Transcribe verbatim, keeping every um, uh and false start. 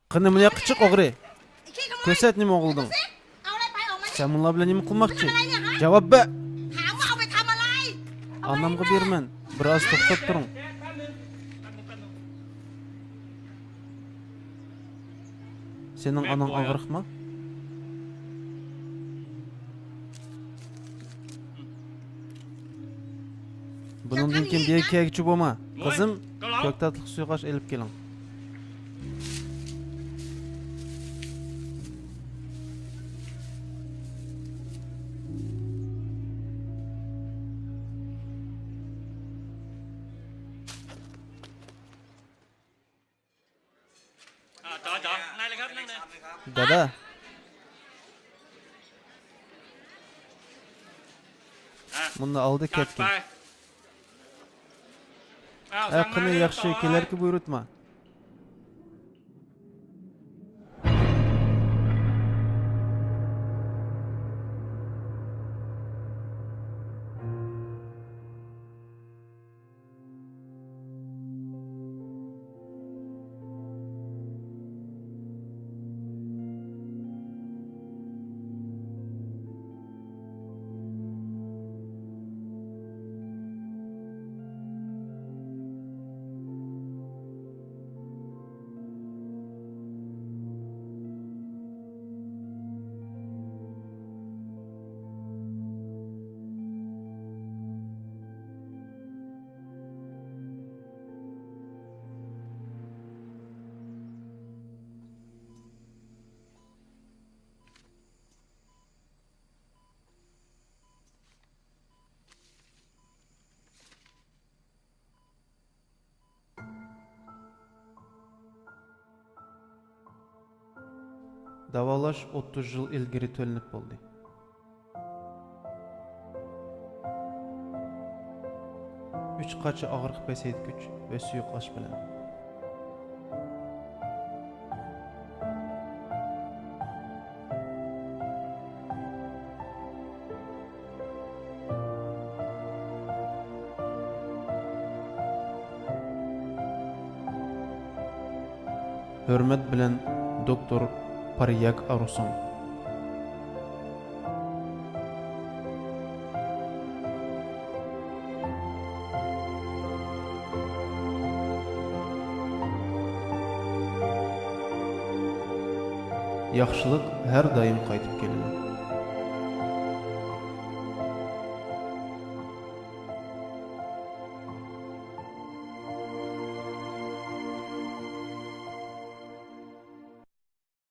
قېنى، مۇنۇياققا چىق، ئوغرى. كۆرسەت، نېمە ئوغرىلىدىڭ؟ سەن مۇنۇلار بىلەن نېمە قىلماقچى؟ جاۋاب بەر! ئانامغا بېرىمەن. بىر ئاز توختاپ تۇرۇڭ. سېنىڭ ئاناڭ ئاغرىقمۇ؟ بۇنىڭدىن كېيىن بۇ يەرگە كەلگۈچى بولما. قىزىم، كۆكتاتلىق سۇيقاش ئېلىپ كېلىڭ. دادا. مۇندا ئالدى كەتكىن. ئە، قېنى، ياخشى، كېلەركى بۇيرۇتما. داۋالاش ئوتتۇز يىل ئىلگىرى تۆلىنىپ بولدى. ئۈچ قاچا ئاغرىق پەسەيتكۈچ ۋە سۇيۇقئاش بىلەن. ھۆرمەت بىلەن، دوكتور پارياك ئارۇسۇڭ. ياخشىلىق ھەر دائىم قايتىپ كېلىدۇ.